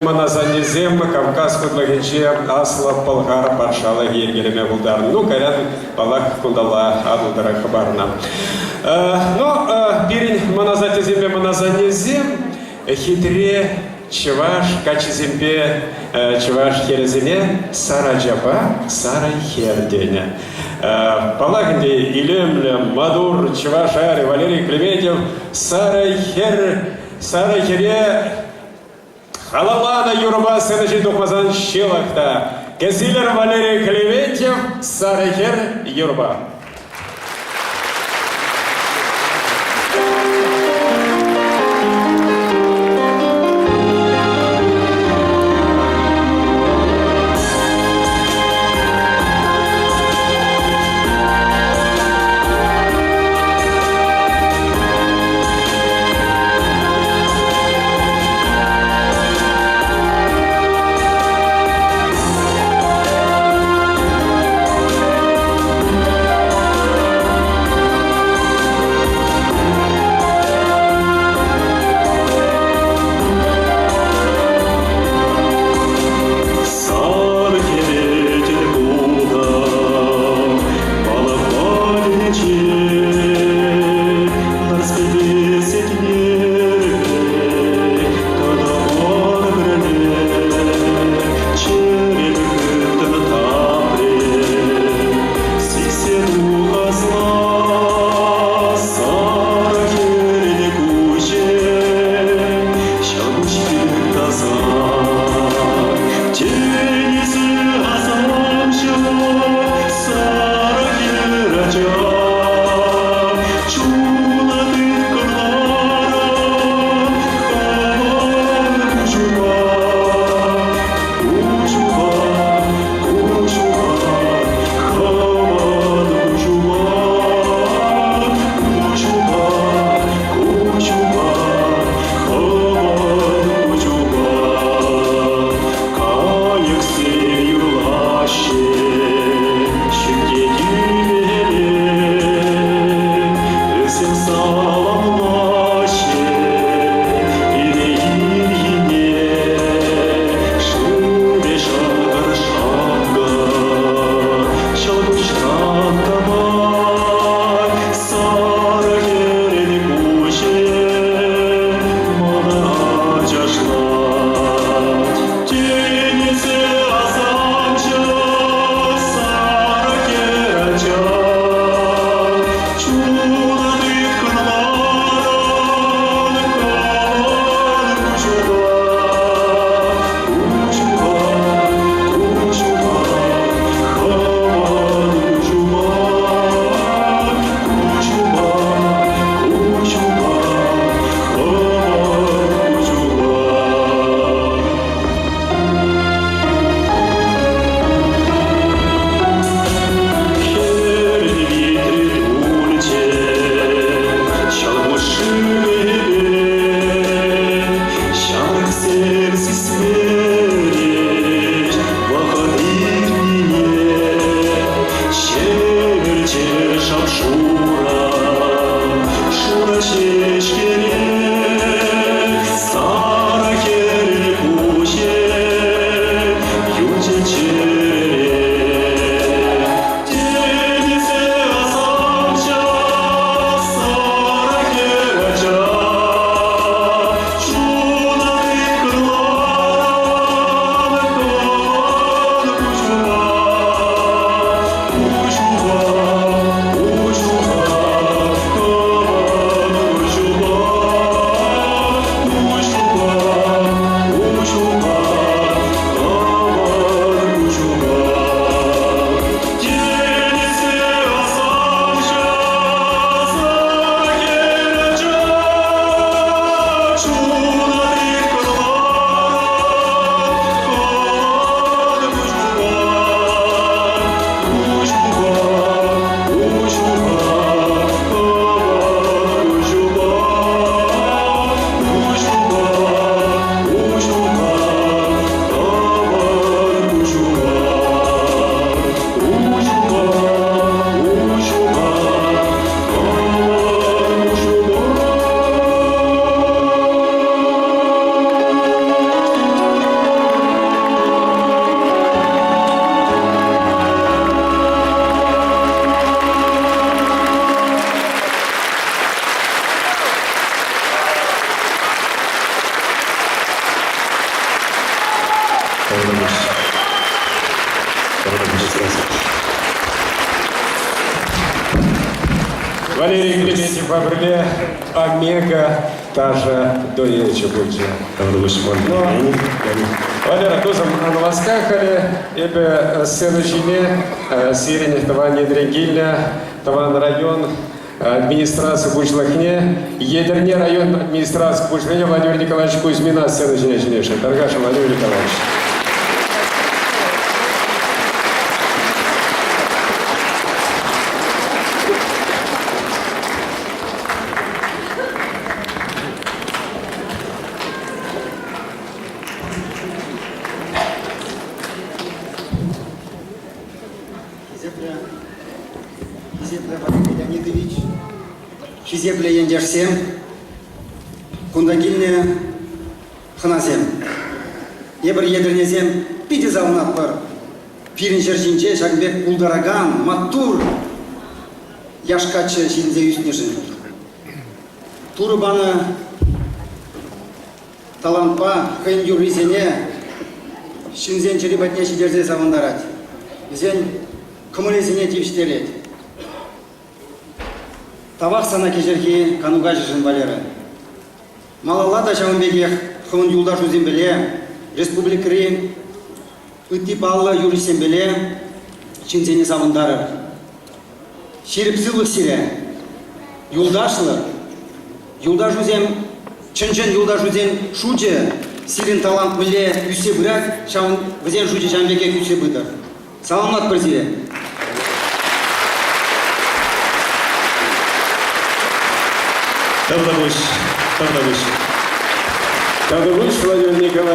Мӑн асаннесем Кавказ хутлӑхӗнче Аслӑ Пӑлхар патшалӑхӗ йӗркелеме пултарнӑ. Ну, кайран, паллах, кунталла Атӑл тӑрӑх хӑпарнӑ. Ну, пирӗн мӑн асаттесемпе мӑн асаннесем хитре чӑваш каччисемпе чӑваш хӗрӗсене сарачапа сарӑ хӗр тенӗ. Паллах ӗнтӗ, илемлӗ, маттур чӑваш арӗ Валерий Клементьев сарӑ хӗр, сарӑ хӗре Халалланӑ юрӑпа сцена ҫине тухмасан ҫылӑх та. Кӗсилер Валерий Клементьев «Сарӑ хӗр» юрӑпа. Сар хӗветӗр пултӑм, Палӑк патӗнче Нарспипе Сетнерпе тӑтӑмӑр пӗрле. Чӗрем хыттӑн тапрӗ, сиксе тухасла сар хӗрӗн куҫӗ ҫӑлкуҫ пек таса. Тинӗсӗ асамҫӑ, сарӑ хӗрача, чуна тыткӑнларӑм хамӑн куҫупа. Куҫупа, куҫупа, хамӑн куҫупа, куҫупа, куҫупа, хамӑн куҫупа. Кайӑксем юрлаҫҫӗ ҫӳлте тӳпере, вӗсем саламлаҫҫӗ пире ирхине. Шывӗ шӑкӑр-шакӑр, ҫӑлкуҫран тӑмать, сарӑ хӗрӗн куҫӗ мана ачашлать. Тинӗсе асамҫӑ сарӑ хӗрача, чуна тыткӑнларӑн кавар куҫупа, куҫупа, куҫупа, хӑван куҫупа, куҫупа, куҫупа, хӑван куҫупа. Хӗрӗн витри тулчӗ, ҫӑлкуҫ шывӗпе. Ҫамрӑксем сисмерӗҫ вӑхӑт иртнине. Ҫемӗрчӗ шап-шурӑ, шурӑ ҫеҫкере. Сарӑ хӗрӗн куҫӗ юлчӗ чӗрере. Тинӗсе асамҫӑ сарӑ хӗрача, чуна тыткӑнларӑн. Таврапуҫ. Таврапуҫ. Валерий Клементьевпа пӗрле Омега ташӑ дуэчӗ пулчӗ. Таврапуҫ ман. Валера, тусӑм, ан васка халӗ. Эпӗ сцена ҫине сирӗн тӑван енрен килнӗ тӑван район администраци пуҫлӑхне, Етӗрне район администраци пуҫлӑхне Владимир Николаевич Кузьмина сцена ҫине чӗнесшӗн. Тархасшӑн, Владимир Николаевич. Хисеплӗ, хисеплӗ Валерий Леонидович, хисеплӗ ентешсем, кунта килнӗ хӑнасем. Эпир Етӗрнесем питӗ савӑнатпӑр. Пирӗн ҫӗр ҫинче ҫакӑн пек пултаракан, маттур яш каччӑ ҫитӗнсе ӳснӗшӗн. Турӑ панӑ талантпа хӑйӗн юррисене ҫынсен чӗри патне ҫитерсе савӑнтарать, вӗсен кӑмӑлӗсене тивӗҫтерет. Тавах сана кӗҫӗрхи кану каҫӗшӗн, Валера. Малалла та ҫавӑн пекех хӑвӑн юлташусемпеле, республикӑри ытти паллӑ юрӑҫсемпеле ҫынсене савӑнтарӑр. Ҫирӗп сывлӑх сире, юлташлӑх, юлташусем, чӑн-чӑн юлташусен шучӗ сирӗн талант мӗнле ӳссе пырать, ҫавӑн вӗсен шучӗ ҫавӑн пекех ӳссе пытӑр. Саламлатпӑр сире! Тавтапуҫ, тавтапуҫ. Тавтапуҫ, Владимир Николаевич.